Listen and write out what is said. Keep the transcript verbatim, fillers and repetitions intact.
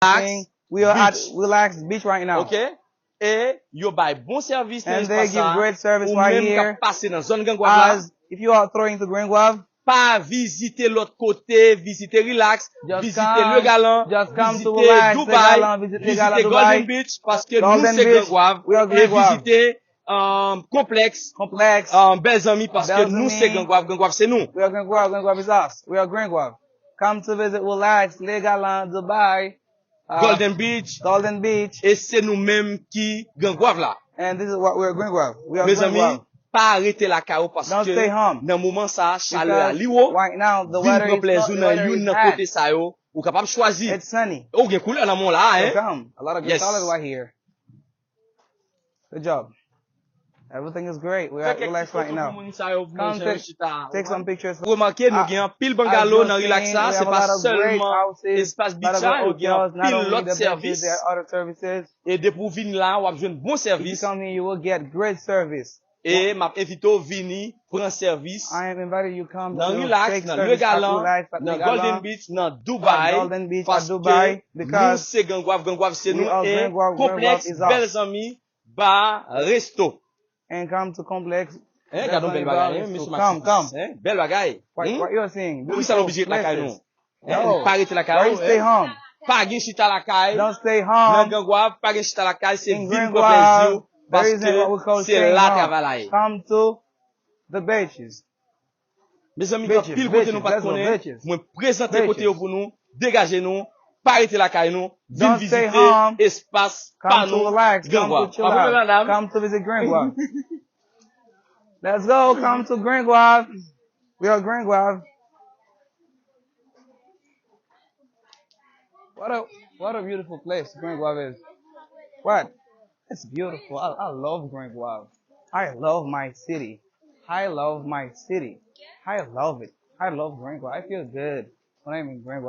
Relax Beach. We are at Relax Beach right now. Ok? E yo bay bon sèvis nan espas sa. And they give great service right here. Ou menm k ap pase nan zòn Grand Goâve la, as if you are throwing to Grand Goâve, pa vizite lòt kote, vizite Relax, vizite Le Galant, vizite Dubai, vizite Golden Beach, paske nou se Grand Goâve, e vizite um, Konplèks, um, Bèl Zanmi, paske nou se Grand Goâve, Grand Goâve se nou. We are Grand Goâve, Grand Goâve is us. We are Grand Goâve. Come to visit Relax, Le Galant, Dubai, uh, Golden Beach. Golden Beach. E se nou menm ki Grand Goâve la. And this is what we are Grand Goâve. We are Grand Goâve. Mezanmi, pa rete lakay ou paske nan moman sa a, chalè a li wo. Vin pran plèzi w nan youn nan kote sa yo. Ou kapab chwazi. It's sunny. Ou gen koulè nan men w la, hein? So come. A lot of good colors right here. Yes. Good job. Everything is great. We are relaxed right now. Fè kèk ti foto pou moun sa yo, pou moun jan yo chita. Take some pictures. Remake, nou gen anpil bungalow nan Relax sa, se pa sèlman espas beach sa, yo gen anpil lòt sèvis. E depi w vin la, w ap jwenn bon sèvis. If you come here, you will get great service. E m ap envite w vini pran sèvis nan Relax, nan Le Galant, nan Golden Beach, nan Dubai, paske nou se Grand Goâve, Grand Goâve se nou, e Konplèks Bèl Zanmi Bar Resto. And come to Complex. Hein, gade yon bèl bagay, hein, mesye Maxi. Come, come. Hein, bèl bagay. What, what you are seeing? Poukisa nou oblije ret lakay nou? Hein, pa rete lakay ou, hein? Pa gen chita lakay. Don't stay home. Nan Grand Goâve, pa gen chita lakay, se vin pran plèzi w, paske se la travay la ye. Come to the beaches. Mezanmi, gen anpil kote nou pa t konnen. Mwen prezante kote yo pou nou. Degaje nou, pa rete lakay nou, vin vizite espas pa nou, Grand Goâve. Pa vre, madanm? Come to visit Grand Goâve. Let's go, come to Grand Goâve. We are Grand Goâve. What a, what a beautiful place Grand Goâve is. What? It's beautiful. I, I love Grand Goâve. I love my city. I love my city. I love it. I love Grand Goâve. I feel good when I'm in Grand Goâve.